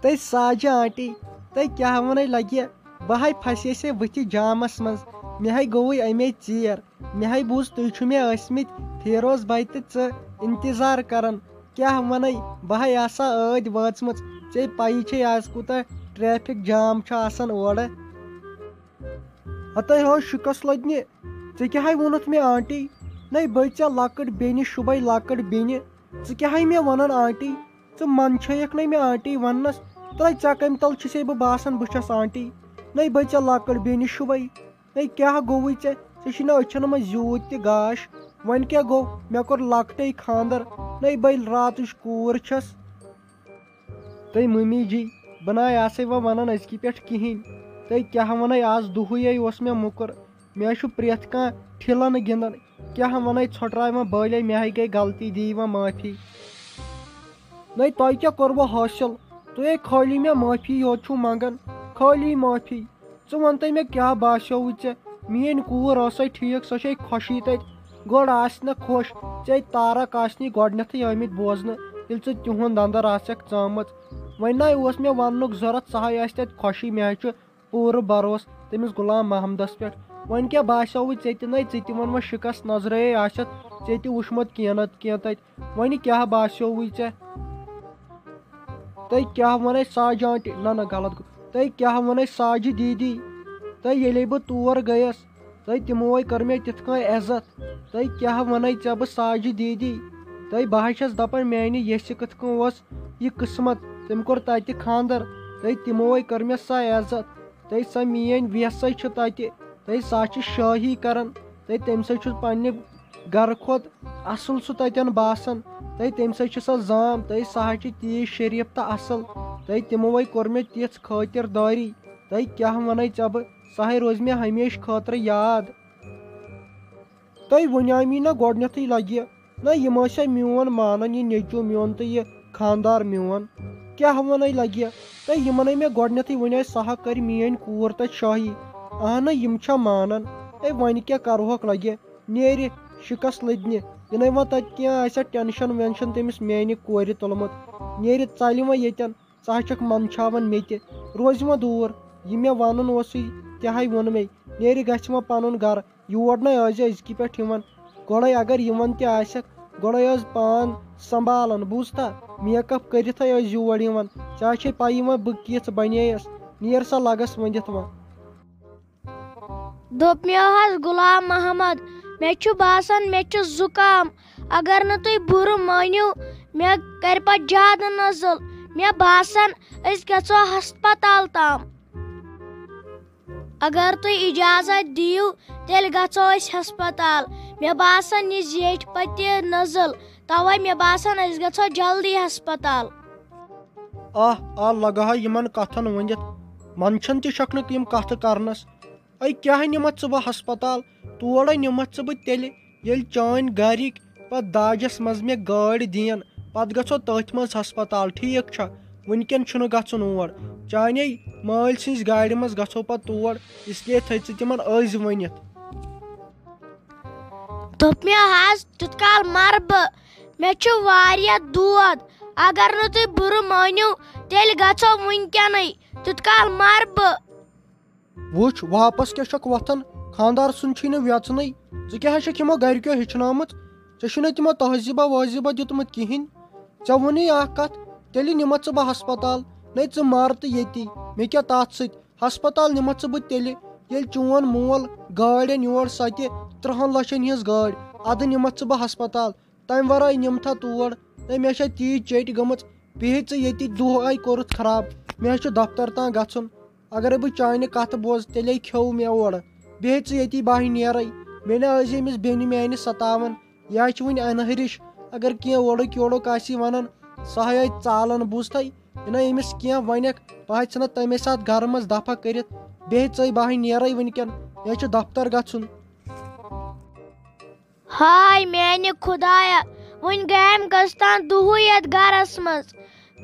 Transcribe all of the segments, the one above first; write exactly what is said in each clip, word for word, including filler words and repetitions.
تہٕ ساجہِ آنٹی، تہٕ کیٛاہ وَنَے لَگہِ، بہٕ ہَے پھَسیسے بٕتھِ جامَس منٛز، مےٚ ہَے گوٚوُے اَمے ژیر، مےٚ ہَے بوٗز تُہۍ چھِو مےٚ ٲسمٕتۍ فیروز بَے تہٕ ژٕ اِنتظار کَران، کیٛاہ وَنَے، بہٕ ہَے آسا ٲدۍ وٲژمٕژ، ژےٚ پَیی چھے آز کوٗتاہ ٹریفک جام چھُ آسان اورٕ۔ ہَتَے ہو شِکَس لٔدنہِ، ژےٚ کیٛاہ ہَے ووٚنُتھ مےٚ آنٹی؟ نَے بٔے ژےٚ لۄکٕٹ بیٚنہِ شُبَے لۄکٕٹ بیٚنہِ، ژٕ کیٛاہ ہَے مےٚ وَنان آنٹی؟ ژٕ منٛدچھٲیَکھ نَے مےٚ آنٹی وَننَس، تہٕ ژےٚ کَمہِ تَل چھُسے بہٕ باسان بہٕ چھَس آنٹی؟ نَے بٔے ژےٚ لۄکٕٹ بیٚنہِ شُبَے، نَے کیٛاہ گوٚوُے ژےٚ؟ ژےٚ چھُے نہ أچھَن منٛز زیوٗٹھ تہِ گاش، وۄنۍ کیٛاہ گوٚو؟ مےٚ کوٚر لۄکٹے خانٛدر، نَے بٔے راتٕچ کوٗر چھَس۔ تہٕ مٔمی جی، بہٕ نَے آسَے وۄنۍ وَنان أزکہِ پٮ۪ٹھ کِہیٖنۍ۔ تہٕ کیٛاہ وَنَے، آز دُہٕے اوس مےٚ موٚکُر۔ مےٚ چھُ پرٛٮ۪تھ کانٛہہ ٹھِلَن گِنٛدان۔ کیٛاہ وَنَے، ژھۄٹراے وۄنۍ بٲلے، مےٚ ہَے گٔے غلطی، دِیِو وۄنۍ معٲفی۔ نَے تۄہہِ کیٛاہ کوٚروٕ حٲصِل؟ تُہۍ ہے خٲلی مےٚ معٲفی یوت چھُو منٛگان، خٲلی معٲفی۔ ژٕ وَن تہٕ مےٚ، کیٛاہ باسیووُے ژےٚ؟ میٛٲنۍ کوٗر ٲسَے ٹھیٖک، سۄ چھے خۄشی تَتہِ۔ گۄڈٕ آسہِ نہ خۄش، ژےٚ تارک آسنی گۄڈٕنٮ۪تھٕے آمٕتۍ بوزنہٕ، ییٚلہِ ژٕ تِہُنٛد اندر آسٮ۪کھ ژامٕژ۔ وۄنۍ نَے اوس مےٚ وَننُک ضوٚرَتھ، سۄ ہَے آسہِ تَتہِ خۄشی۔ مےٚ ہَے چھُ پوٗرٕ بھروسہٕ تٔمِس غلام محمدَس پٮ۪ٹھ۔ وۄنۍ کیٛاہ باسیووُے ژےٚ تہِ؟ نَے ژٕ تہِ وَن وۄنۍ شِکَس نظرے آسٮ۪تھ، ژےٚ تہِ وُچھمُت کینٛہہ نَتہٕ کینٛہہ تَتہِ۔ وۄنۍ کیٛاہ باسیووُے ژےٚ؟ تہٕ کیٛاہ وَنَے ساجہِ آنٹی؟ نہ، نہ، غلط گوٚو۔ تہٕ کیٛاہ وَنَے ساجہِ دیٖدی؟ تہٕ ییٚلے بہٕ تور گٔیَس، تہٕ تِمو ہے کٔر مےٚ تِتھ کٔنۍ عزت۔ تہٕ کیٛاہ وَنَے ژےٚ بہٕ ساجہِ دیٖدی؟ تہٕ بہٕ ہَے چھَس دَپان، میٛانہِ یَسہِ کِتھ کٔنۍ اوس یہِ قٕسمت، تٔمۍ کوٚر تَتہِ خانٛدر، تہٕ تِمو ہے کٔر مےٚ سۄ عزت۔ تہٕ سۄ میٛٲنۍ وٮ۪سَے چھِ تَتہِ، تہٕ سۄ چھِ شٲہی کَران، تہٕ تٔمۍ سۭتۍ چھُس پنٛنہِ گَرٕ کھۄتہٕ اَصٕل سُہ تَتٮ۪ن باسان۔ تہٕ تٔمۍ سۭتۍ چھِ سۄ زام، تہٕ سۄ حظ چھِ تیٖژ شریٖف تہٕ اَصٕل۔ تہٕ تِمو ہے کوٚر مےٚ تِژھ خٲطِردٲری۔ تہٕ کیٛاہ وَنَے ژےٚ بہٕ، سۄ ہے روزِ مےٚ ہمیشہٕ خٲطرٕ یاد۔ تہٕ وۄنۍ آے مےٚ نہ گۄڈٕنٮ۪تھٕے لَگہِ، نہ یِم ٲسیا میون مانان، یہِ نیٚچوٗ میون تہٕ یہِ خانٛدار میون۔ کیٛاہ وَنَے لَگہِ، تہٕ یِمَن ہے مےٚ گۄڈٕنٮ۪تھٕے وَنے، سۄ ہا کَرِ میٛٲنۍ کوٗر تَتہِ شٲہی۔ اہنہٕ، یِم چھا مانان؟ اے، وۄنۍ کیٛاہ کَرٕہوکھ لَگہِ؟ نیرِ شِکَس لٔدنہِ۔ یہِ نَے وۄنۍ تَتہِ کینٛہہ آسہِ ہا ٹٮ۪نشَن وٮ۪نشَن تٔمِس میٛانہِ کورِ تُلمُت۔ نیرِ ژَلہِ وۄنۍ ییٚتٮ۪ن۔ ژٕ ہا چھَکھ منٛدچھاوان مےٚ تہِ۔ روزِ وۄنۍ دوٗر۔ یہِ مےٚ وَنُن اوسُے، تہِ ہَے ووٚن مےٚ۔ نیرِ گژھِ وۄنۍ پَنُن گَرٕ۔ یور نَے ٲسۍ زِ أزکہِ پٮ۪ٹھ یِوان۔ گۄڈَے اگر یِوان تہِ آسٮ۪کھ، گۄڈَے ٲس پان سنبھالان، بوٗزتھا؟ میک اپ کٔرِتھَے ٲسۍ یور یِوان۔ ژےٚ ہا چھے پَیی وۄنۍ بہٕ کِژھ بَنییَس۔ نیر سا لَگَس ؤنِتھ وۄنۍ۔ دوٚپ مےٚ حظ غلام محمد، مےٚ چھُ باسان مےٚ چھُ زُکام۔ اگر نہٕ تُہۍ بُرٕ مٲنِو، مےٚ کَرِ پَتہٕ زیادٕ نٔزٕل۔ مےٚ باسان أسۍ گژھو ہسپتال تام۔ اگر تُہۍ اجازت دِیِو، تیٚلہِ گژھو أسۍ ہسپتال۔ مےٚ باسان، یہِ زیٹھِ پتہِ نٔزٕل، توے مےٚ باسان، أسۍ گژھو جلدی ہسپتال۔ آہ، آ، لگہٕ ہا یِمن کتھن ؤنِتھ، منٛدچھان تہِ چھکھ نہٕ یِم کتھٕ کرنس۔ اے، کیٛاہ نِمتھ ژٕ بہٕ ہسپتال؟ تورے نِمتھ ژٕ بہٕ تیٚلہِ، ییٚلہِ چٲنۍ گرِکۍ پتہٕ داجس منٛز مےٚ گٲڑۍ دِین، پتہٕ گژھو تٔتھۍ منٛز ہسپتال، ٹھیٖک چھا؟ وٕنکٮ۪ن چھُنہٕ گژھُن اور۔ چانے مٲلۍ سٕنٛزِ گاڑِ منٛز گژھو پتہٕ تور، اس لیے تھٲے ژٕ تِمن أزۍ ؤنِتھ۔ دوٚپ مےٚ حظ، تیُتھ کال مرٕ بہٕ، مےٚ چھُ واریاہ دود۔ اگر نہٕ تُہۍ بُرٕ مٲنِو، تیٚلہِ گژھو وٕنکٮ۪نٕے، تیُتھ کال مرٕ بہٕ۔ وٕچھ، واپس کیٛاہ چھکھ وۄتھان؟ خانٛدار سُنٛد چھُے نہٕ وٮ۪ژنٕے۔ ژٕ کیٛاہ چھکھ یِمو گرِکیو ہیٚچھنٲومٕژ؟ ژےٚ چھُے نہ تِمو تہذیٖبا وٲذیٖبا دیُتمُت کِہیٖنۍ۔ ژےٚ ووٚنُے اکھ کتھ، تیٚلہِ نِمتھ ژٕ بہٕ ہسپتال، نے ژٕ مر تہٕ ییٚتی۔ مےٚ کیٛاہ تتھ سۭتۍ؟ ہسپتال نِمتھ ژٕ بہٕ تیٚلہِ، ییٚلہِ چون مول گٲڑۍ انہِ یور، سۄ تہِ ترٕہن لچھن ہٕنٛز گٲڑۍ، ادٕ نِمتھ ژٕ بہٕ ہسپتال۔ تمہِ ورٲے نِمتھا تور؟ ہے، مےٚ چھےٚ تیٖژ چیٚٹۍ گٔمٕژ، بیٚہہ ژٕ ییٚتی، دۄہ آے کوٚرُتھ خراب۔ مےٚ حظ چھُ دفتر تام گژھُن۔ اگرے بہٕ چانہِ کتھٕ بوزٕ، تیٚلے کھیوٚو مےٚ اورٕ۔ بیٚہہ ژٕ ییٚتی، بہٕ ہا نیرے۔ مےٚ نہ ٲسۍ أمِس بیٚنہِ میانہِ ستاوان۔ یہِ ہا چھِ وٕنہِ انہٕ ہرِش۔ اگر کینٛہہ اورُک یورُک آسی ونان، سۄ ہا آے ژالان، بوٗزتھے؟ یہِ نہ أمِس کینٛہہ ونکھ، بہٕ ہا ژھٕنہٕ تمے ساتہٕ گرٕ منٛز دفع کٔرِتھ۔ بیٚہہ ژٕے، بہٕ ہا نیرے وٕنکٮ۪ن، مےٚ چھُ دفتر گژھُن۔ ہاے میانہِ خدایا، وۄنۍ گٔیم کٔژ تام دُہٕے یتھ گرس منٛز۔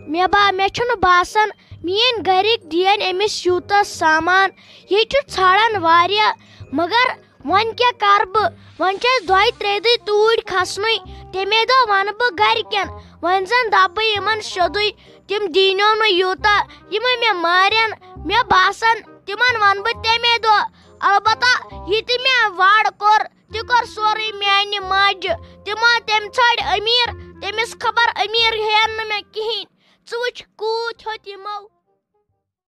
مےٚ با-، مےٚ چھُنہٕ باسان میٲنۍ گرِکۍ دِین أمِس یوٗتاہ سامان۔ یہِ چھُ ژھانڈان واریاہ، مگر وۄنۍ کیٛاہ کرٕ بہٕ؟ وۄنۍ چھِ اَسہِ دۄیہِ ترٛیٚیہِ دُہۍ توٗرۍ کھسنُے۔ تَمے دۄہ وَنہٕ بہٕ گرِکٮ۪ن، وۄنۍ زن دپہٕ بہٕ یِمن سیوٚدُے، تِم دیٖنو نہٕ یوٗتاہ، یِم مےٚ مارن۔ مےٚ باسان، تِمن ونہٕ بہٕ تمے دۄہ۔ البتہ یہِ تہِ مےٚ وڑ کوٚر، تہِ کوٚر سورُے میانہِ ماجہِ۔ تِمو تٔمۍ ژھانڈ امیر، تٔمِس خبر امیر ہیٚین نہٕ مےٚ کِہینۍ۔ ژٕ وٕچھ کوٗت ہیوٚت یِمو۔